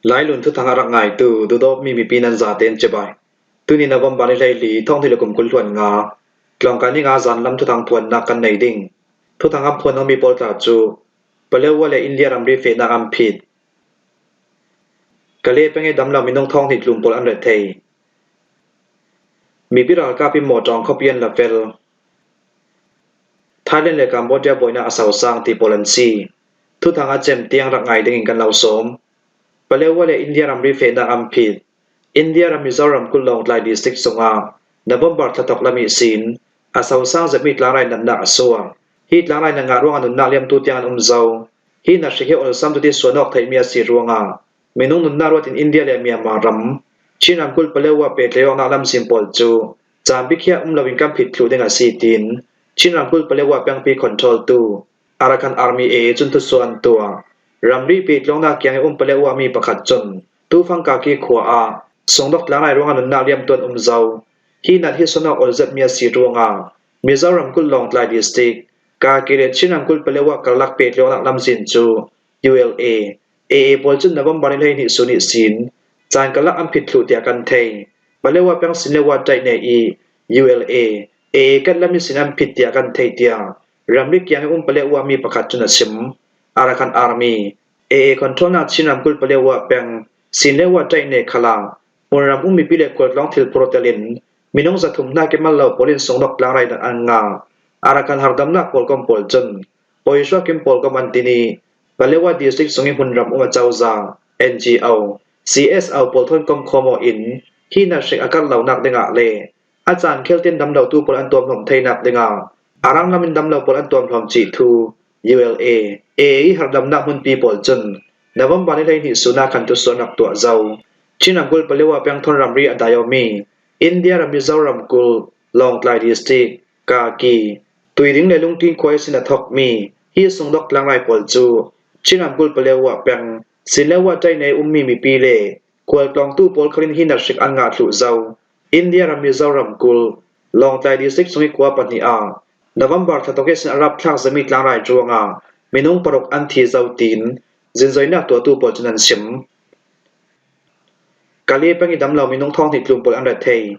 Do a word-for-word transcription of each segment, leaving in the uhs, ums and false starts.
Lailun thuthang a rak ngaitu dudawpmi mipi nan zaten cibai. Tuni November ni hleili, thawng hnih le kum kul hluan nga, tlawngkai ni nga zan lam thuthang phuannak kan nei ding. Thuthang a phuan awmi pawl tla cu Palewa le India ramri fehnak an phit. Kale peng i damlo minung thawng hnih tlun pawl an rethei. Mipi ralkap in Mawṭawng khuapi an la fel. Thailand le Cambodia buainak a sosang ti pawl an si. Thuthang a cem tiang rak ngai dingin kan lo sawm. Palewa le India ramri fehnak an phit. India ram Mizoram kulh Lawngtlai district sungah November thla thawk lam ihsin a sosang zetmi tlangrai natnak a suak. Hi tlangrai na ngah ruangah nunnak liamtu tiang an um zo. Hi nat hrik hi olsamtu ti suan awk theihmi a si ruangah minung nunnak ruatin India le Myanmar ram, Chin ramkulh Palewa pehtlaih awknak lamzin pawl cu caan bikhiah um loin kan phit thluh ding a si, tiin Chin ramkulh Palewa pengpi control tu Arakan Army, A A cun thusuah an tuah. Ramri pehtlaih awknak kiang i um Palewa mi pakhat cun tufang Kaki khua ah sungdok tlangrai ruangah nunnak liamtu an um zo. Hi nat hi suan awk olzetmi a si ruangah Mizoram kulh Lawngtlai district, Kaki le Chin ramkulh Palewa karlak pehtlaih awknak lamzin cu U L A, A A pawl cun November ni hleihnih sun ihsin caan karlak an phit thluh tiah kan thei. Palewa peng Sinlewa ṭaih ne i U L A, A A kat lam ihsin an phit tiah kan thei, tiah ramri kiang i um Palewa mi pakhat cun a sim. Arakan Army, A A controlnak Chin ramkulh Palewa peng Sinlewa ṭaih ne khalah hmunram um mipi le khualtlawng thil phurh telin minung zathum hna kemal lo pawl in sungdok tlangrai nat an ngah. Arakan hardamnak pawlkom pawl cun Poishuakim pawlkom an tin i Palewa district sung i hmunram um a cozah N G O, C S O pawl thawn komkhawm aw in hi nat hrik a karh lonak dingah le a caan khel tein damlotu pawl an tuamhlawm theinak dingah a ranglam in damlo pawl an tuamhlawm cih thu U L A, A A i hardamnak hmunpi pawl cun November ni hleihnih sun ah khan thusuah an rak tuah zo. Chin ramkulh Palewa peng thawn ramri a dai awmi India ram Mizoram kulh Lawngtlai district, Kaki, Tuiding le Lungtin khua ihsin a thawkmi hi sungdok tlangrai pawl cu Chin ramkulh Palewa peng Sinlewa ṭaih ne i ummi mipi le khualtlawngtu pawl khalin hi nat hrik an ngah thluh zo. India ram Mizoram kulh Lawngtlai district sung i khua pahnih ah November thla thawk ihsin a rap thlak zetmi tlangrai ruangah minung paruk an thi zo, tiin zinzoinak tuahtu pawl cun an sim. Kale peng i damlo minung thawng hnih tlun pawl an rethei.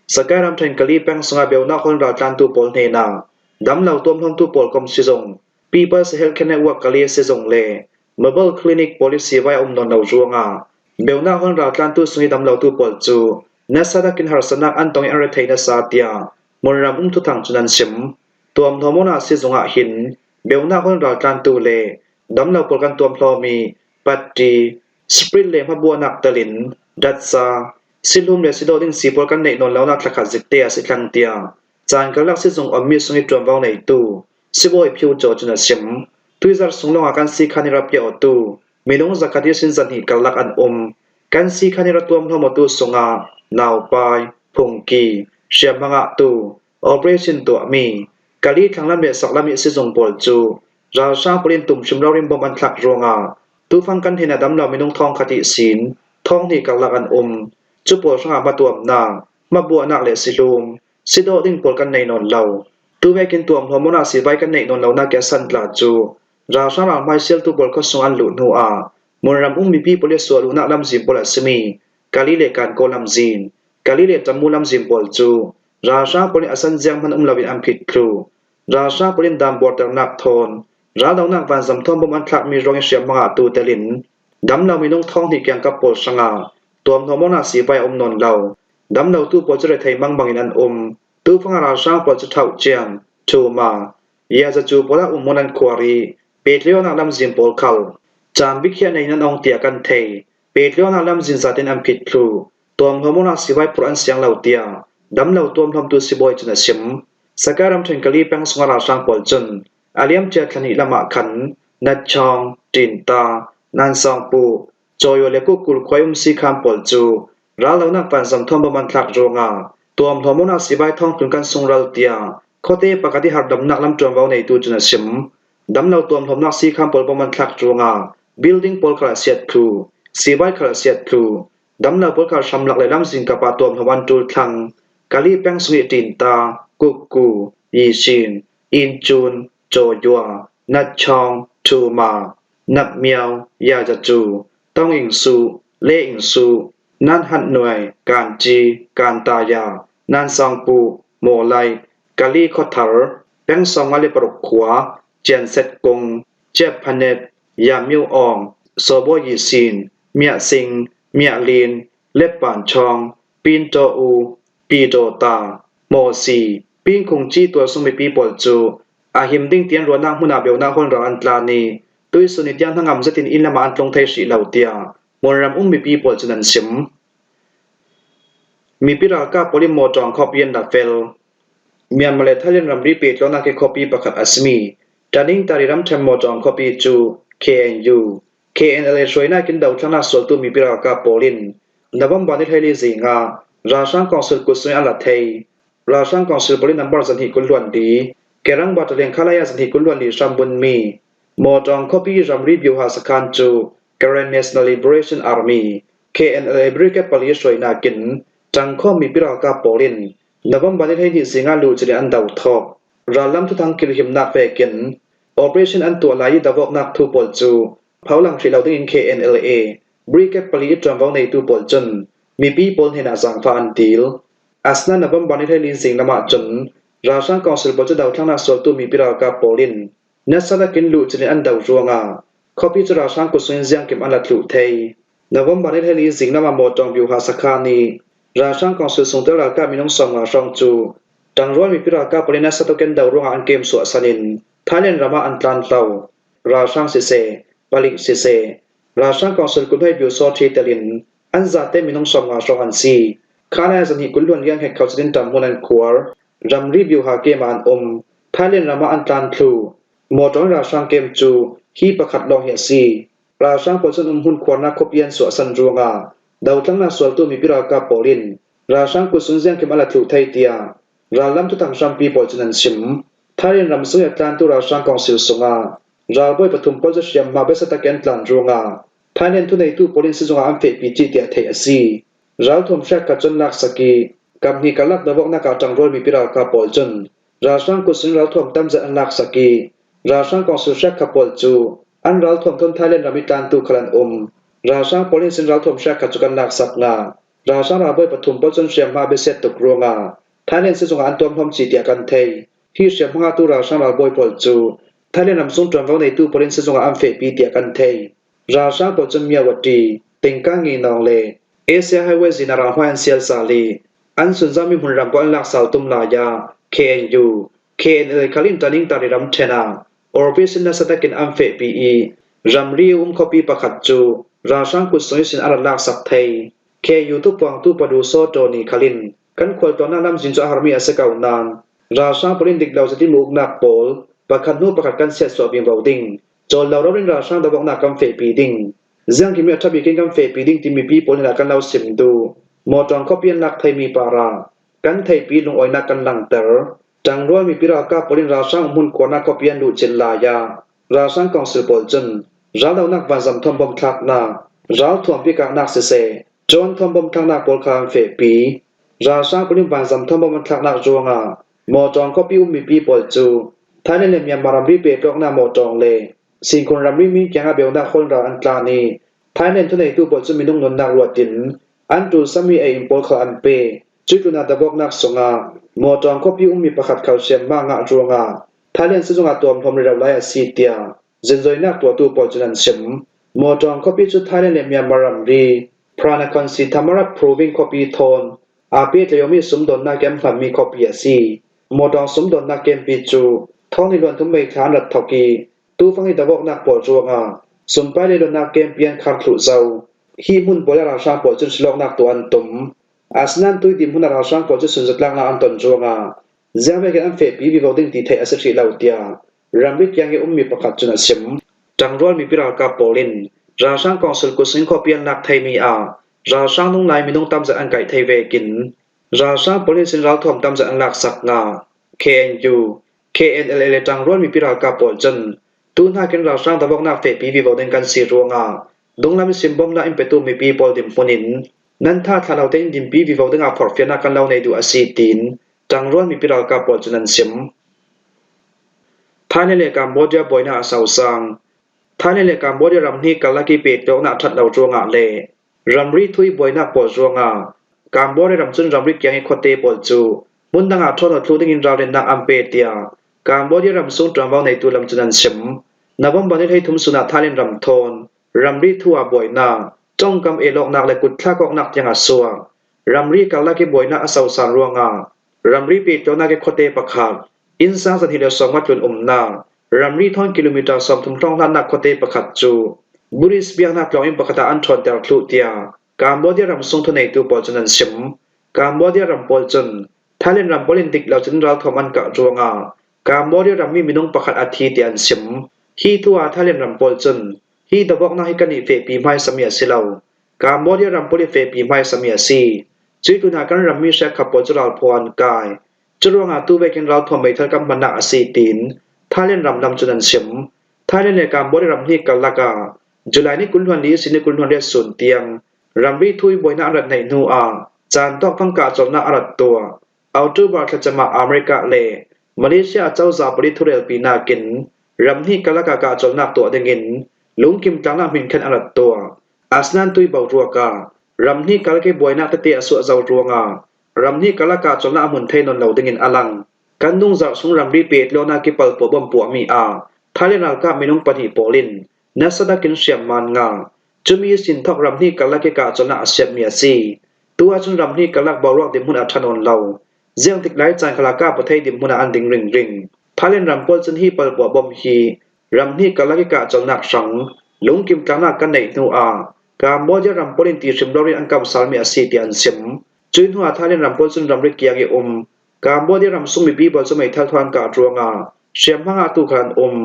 Sakai ramṭhen Kale peng sungah beunak hawl raltlantu pawl hnenah damlo tuamhlawmtu pawlkom sizung, People's Healthcare Network Kale sizung le Mobile Clinic pawl i sivai a um nawn lo ruangah beunak hawl raltlantu sung i damlotu pawl cu nasa takin harsatnak an tong i an rethei nasa, tiah hmunram um thuthang cun an sim. Tuamhlawm awknak sizung ah hin beunak hawl raltlantu le damlo pawl kan tuamhlawm i patti, sprit le hmabuahnak telin datsa, sihlum le sidawh ding si pawl kan neih nawn lonak thlakhat zikte a si thlang, tiah caan karlak sizung ommi sung i ṭuanvo neitu sibawi Phiu Caw cun a sim. Tuizarh sung lawngah kan sikhan i ra piahawtu minung zakhat ihsin zahnih karlak an um. Kan sikhan i ra tuamhlawm awtu sungah naupai, phungki, hriamhma ngahtu, operation tuahmi, Kale thlanglam le saklam i sizung pawl cu ralhrang pawl in tumhrim rori in bom an thlak ruangah tufang kan hnenah damlo minung thawngkhat ihsin thawng hnih karlak an um. Cu pawl hrangah hmatuamnak, hmabuahnak le sihlum, sidawh ding pawl kan nei nawn lo. Tuvekin tuamhlawm awknak sivai kan neih nawn lonak i a san tla cu ralhrang ralhmai sialtu pawl khuasung an luh hnuah hmunram um mipi pawl i suah luhnak lamzin pawl a simi Kale le Kankaw lamzin, Kale le Tamu lamzin pawl cu ralhrang pawl in a san zianghman um loin an phit thluh. Ralhrang pawl in dan buarternak thawn raldonak vanzam thawn bom an thlakmi ruangin hriamhma ngahtu telin damlo minung thawng hnih kiangkap pawl hrangah tuamhlawm awknak sivai a um nawn lo. Damlotu pawl cu rethei mangbangin an um. Tufang a ralhrang pawl cu Thauh Cian, Thuma, Yazacu pawl ah umhmun an khuar i pehtlaih awknak lamzin pawl khal caan bikhiah nei in an ong tiah kan thei. Pehtlaih awknak lamzin zaten an phit thluh. Tuamhlawm awknak sivai phurh an siang lo tiah damlo tuamhlawmtu sibawi cun a sim. Sakai ramṭhen Kale peng sungah ralhrang pawl cun a liamcia thla hnih lamah khan Natchawng, Ṭinta, Nansawngpuh, Cawyaw le Kukkul khua i um sikhan pawl cu raldonak vanzam thawn bom an thlak ruangah tuamhlawm awknak sivai thawngtlun kan sungral tiah khuate pakhat i hardamnak lam ṭuanvo neitu cun a sim. Damlo tuamhlawmnak sikhan pawl bom an thlak ruangah building pawl khal a siat thluh, sivai khal a siat thluh. Damlo pawl khal hramlak le lamzin kap ah tuamhlawm an ṭul thlang. Kale peng sung i Ṭinta, Kukku, Yishin, Incun, Cawyaw, Natchawng, Thuma, Napmiaw, Yazacu, Tawngingsu, Le Ingsu, Nan Hat Nuai, Kan Ci, Kan Taya, Nan Sangpu, Mawlai, Kali Khawthar, Peng Sawng le Paruk Khua, Cian Set Kung, Ciap Phanet, Yam Miu Awng, Sawbaw Yi Sin, Miah Sing, Miah Lin, Lep Pan Chawng, Pin Taw U, Pi Daw Ta, Maw Si, Pin Khung Ci tualsung mipi pawl cu a him ding tiang ruahnak hmun ah beunak hawl rau an tlan i tuisun i tiang hnangam zetin inn lamah an tlung thei hrih lo tiah hmunram um mipi pawl cun an sim. Mipi ralkap pawl in Mawtawng khuapi an la fel. Myanmar le Thailand ramri pehtlawnnak i khuapi pakhat a simi Taning Tari ramṭhen Mawtawng khuapi cu K N U, K N L A hruainak in dothlennak sualtu mipi ralkap pawl in November ni hleili zing ah ralhrang kawngsil kut sungin an la thei. Ralhrang kawngsil pawl in nambar zahnih kul hluan li, Kerang Battalion khalaya zahnih kul hluan li hram bunmi Mawtawng khuapi ramri biuha sakhan cu Karen National Liberation Army, K N L A Brigade pali hruainak in ṭangkhawm mipi ralkap pawl in November ni hleihnih zing ah luhcilh in an do thawk. Rallam thuthang kilhimnak vekin operation an tuah lai i davawknak thu pawl cu pholang hrih lo dingin K N L A Brigade pali i ṭuanvo neitu pawl cun mipi pawl hnenah zaangfah an dil. Asinain November ni hleili zing lam ahcun ralhrang kawngsil pawl cu dothlennak sualtu mipi ralkap pawl in nasa takin luhcilh in an do ruangah khuapi cu ralhrang kut sungin ziangkim an la thluh thei. November ni hleili zing lam ah Mawtawng biuha sakhan i ralhrang kawngsil sungtel ralkap minung sawmnga hrawng cu ṭangrual mipi ralkap pawl in nasa takin do ruangah an kem suahsan in Thailand ram ah an tlan hlo. Ralhrang siseh, palik siseh, ralhrang kawngsil kut hnuai biu sawt hi telin an zate minung sawmnga hrawng an si. Khalaya zahnih kul hluan li an hnget kho zetin ṭamhmun an khuar. Ramri biuha kem ah an um. Thailand ram ah an tlan thluh. Mawtawng ralhrang kem cu hi pakhat lawng hi a si. Ralhrang pawl cun umhmun khuarnak khuapi an suahsan ruangah dothlennak sualtu mipi ralkap pawl in ralhrang kut sung ziangkim a la thluh thei tiah rallam thuthang hrampi pawl cun an sim. Thailand ram sung i a tlantu ralhrang kawngsil sungah ralbawi pathum pawl cu hriamhma biasak takin an tlan ruangah Thailand thuneitu pawl in sizungah an fehpi cih tiah theih a si. Ralthuam hriatkhat cu an laksak i, kap hnih karlak davawknak ah ṭangrual mipi ralkap pawl cun ralhrang kut sungin ralthuam tamzet an laksak i, ralhrang kawngsil hriatkhat pawl cu an ralthuam thawn Thailand ram i tlantu khal an um. Ralhrang pawl in sin ralthuam hriatkhat cu kan laksak ngah. Ralhrang ralbawi pathum pawl cun hriamhma a biasiat tuk ruangah Thailand sizungah an tuamhlawm cih tiah kan thei. Hi hriamhma ngahtu ralhrang ralbawi pawl cu Thailand ram sung ṭuanvo neitu pawl in sizungah an fehpi tiah kan thei. Ralhrang pawl cun Myawaddy, Tingkang Nginawng le Asia Highway zin ah ralhruai an sial sal i an sunzami hmunram pawl an lak sal tum lai ah K N U, K N L A khal in Taning Tari ramṭhen ah operation nasa takin an fehpi i ramri i um khuapi pakhat cu ralhrang kut sung ihsin an rak laksak thei. K N U thupuangtu Padu Saw Taw Ni khal in kan khualtlawnnak lamzin cu a harmi a si ko nain ralhrang pawl in dik lo zetin muknak pawl pakhat hnu pakhat kan siatsuah vivo ding. Cawl lo rori in ralhrang davawknak kan fehpi ding. Ziangkim i a ṭha bikin kan fehpi ding ti mipi pawl hnenah kan lo sim duh. Mawtawng khuapi an lak theimi parah kan theihpi lungawinak kan langter. Ṭangrual mipi ralkap pawl in ralhrang umhmun khuarnak khuapi an luhcilh lai ah ralhrang kawngsil pawl cun raldohnak vanzam thawn bawm thlaknak, ralthuam pikaknak siseh, drone thawn bawm thlaknak pawl kha an fehpi. Ralhrang pawl in vanzam thawn bawm an thlaknak ruangah Mawtawng khuapi um mipi pawl cu Thailand le Myanmar ramri pehtlawknak Mawtawng le Sinkhun ramri min kiangah beunak hawl rau an tlan i Thailand thuneitu pawl cu minung nunnak ruat in an ṭulsami ei in pawl kha an pe. Cuih tlunah davawknak sungah Mawtawng khuapi ummi pakhat kha hriamhma ngah ruangah Thailand sizungah tuamhlawm rero lai a si tiah zingzoinak tuahtu pawl cun an sim. Mawtawng khuapi cu Thailand le Myanmar ramri Phra Nakhon Sii Thammarat Province khuapi thawn aa pehtlai awmi sumdawnnak i an hmanmi khuapi a si. Mawtawng sumdawnnak kempi cu thawng ni luan thum mei thla an rat thawk i tufang i davawknak pawl ruangah sumpai le luannak kempi an khar thluh zo. Hi hmun pawl ah ralhrang pawl cun hrilawknak tuah an tum. Asinain tuidim hmun ah ralhrang pawl cu sunzatlaknak an ton ruangah ziangvekin an fehpi vivo ding ti theih a si hrih lo tiah ramri kiang i ummi pakhat cun a sim. Ṭangrual mipi ralkap pawl in ralhrang kawngsil kut sungin khuapi an lak theimi ah ralhrang nunglai minung tamzet an kaih thei vekin ralhrang pawl in sin ralthuam tamzet an laksak ngah. K N U, K N L A le ṭangrual mipi ralkap pawl cun tu hnakin ralhrang davawknak fehpi vivo ding kan si ruangah dunglam i simbawmnak in petu mipi pawl dinhmun in nan tha thlah lo tein dinpi vivo dingah forhfialnak kan lo nei duh a si, tiin ṭangrual mipi ralkap pawl cun an sim. Thailand le Cambodia buainak a sosang. Thailand le Cambodia ram hnih karlak i pehtlawknak a ṭhat lo ruangah le Ramri thu i buainak pawl ruangah Cambodia ram cun ramri kiang i khuate pawl cu hmun dangah ṭhawn aw thluh dingin ralrinnak an pe, tiah Cambodia ram sung ṭuanvo neitu lam cun an sim. November ni hleithum sun ah Thailand ram thawn ramri thu ah buainak, ṭongkam el awknak le kutthlak awknak tiang a suak. Ramri karlak i buainak a sosan ruangah ramri pehtlawnnak i khuate pakhat, innsang zahnih le sawm tlun umnak, ramri thawn kilometer sawmthum hrawng hlatnak khuate pakhat cu Buddhist biaknak tlawnginn pakhat ah an ṭhawnter thluh, tiah Cambodia ram sung thuneitu pawl cun an sim. Cambodia ram pawl cun Thailand ram pawl in dik lo cun ralthuam an kah ruangah Cambodia rammi minung pakhat a thi tiah an sim. Hi thu ah Thailand ram pawl cun hi dovawknak hi kan i fehpi hmaisami a si lo, Cambodia ram pawl i fehpi hmaisami a si. Cuih tlunah kan rammi hrekkhat pawl cu ralphaw an kai. Curuangah tu vekin ralthuam meithal kan hmannak a si, tiin Thailand ram lam cun an sim. Thailand le Cambodia ram hnih karlak ah July ni kul hluan li ihsin ni kul hluan riat sun tiang ramri thu i buainak an rat hnaih hnu ah caan tawk fang kah colnak a rat tuah. October thla cem ah America le Malaysia a cozah pawl i thurelpinak in ram hnih karlak ah kah colnak tuah dingin lungkim tlangnak hminkhen a rat tuah. Asinan tu i boruak ah ram hnih karlak i buainak tete a suah zo ruangah ram hnih karlak ah kah colnak a hmun thei nawn lo dingin a lang. Kan nungzarh sung ramri pehtlawnnak i palpuah bom puahmi ah Thailand ralkap minung pahnih pawl in nasa takin hriamnam ngah. Cumi ihsin thawk ram hnih karlak i kah colnak a siatmi a si. Tu ahcun ram hnih karlak boruak dinhmun a ṭha nawn lo. Ziangtik lai caan khal ah kah pua thei dinhmun ah an ding ringring. Thailand ram pawl cun hi palpuah bom hi ram hnih karlak i kah colnak hrang lungkim tlangnak kan neih hnu ah Cambodia ram pawl in ti hrim rori in an kamsalmi a si, tiah an sim. Cuih hnu ah Thailand ram pawl cun ramri kiang i um Cambodia ram sung mipi pawl cu meithal thawn kah ruangah hriamhma ngahtu khal an um.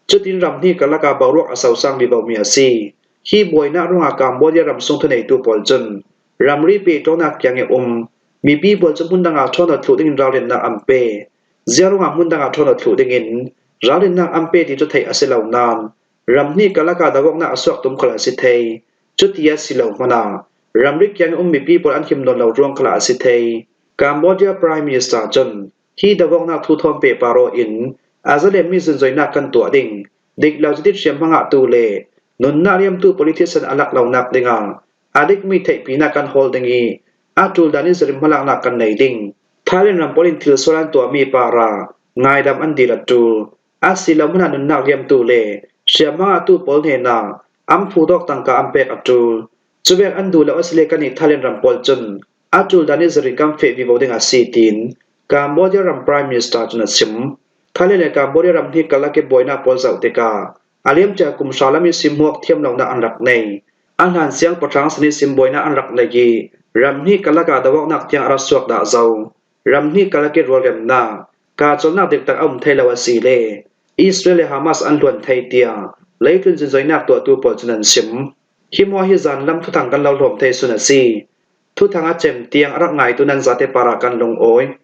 Cutin ram hnih karlak ah boruak a sosang vivomi a si. Hi buainak ruangah Cambodia ram sung thuneitu pawl cun ramri pehtlawnnak kiang i um mipi pawl cu hmun dangah ṭhawn aw thluh dingin ralrinnak an pe. Ziaruangah hmun dangah ṭhawn aw thluh dingin ralrinnak an pe ti cu theih a si lo nain ram hnih karlak ah dovawknak a suak tum khal a si thei. Cuti a si lo hmanh ah ramri kiang i um mipi pawl an him nawn lo ruang khal ah a si thei. Cambodia Prime Minister cun hi dovawknak thu thawn pehpar aw in a zalenmi zunzoinak kan tuah ding, dik lo cutin hriamhma ngahtu le nunnak liamtu politician a lak lonak dingah a dikmi theihpinak kan hawl ding i a ṭul dan i zarim hmalaknak kan nei ding. Thailand ram pawl in thil sual an tuahmi parah ngaidam an dil a ṭul. A si lo hmanh ah nunnak liamtu le hriamhma ngahtu pawl hnenah an phu tawk tangka an pek a ṭul. Cuvek an duh lo a si le kan i Thailand ram pawl cun a ṭul dan i zarim kan feh vivo ding a si, tiin Cambodia ram Prime Minister cun a sim. Thailand le Cambodia ram hnih karlak i buainak pawl zoh tikah a liamcia kum hra lam i sim hmuak thiam lonak an rak nei. A hlan siangpahrang sin i sim buainak an rak nei i ram hnih karlak ah dovawknak tiang a rak suak dah zo. Ram hnih karlak i rualremnak, kah colnak diktak a um thei lo a si le Israel le Hamas an hluan thei, tiah leitlun zunzoinak tuahtu pawl cun an sim. Hi hmuah hi zanlam thuthang kan lo hlawm thei sun a si. Thuthang a cem tiang a rak ngaitu nan zate parah kan lungawi.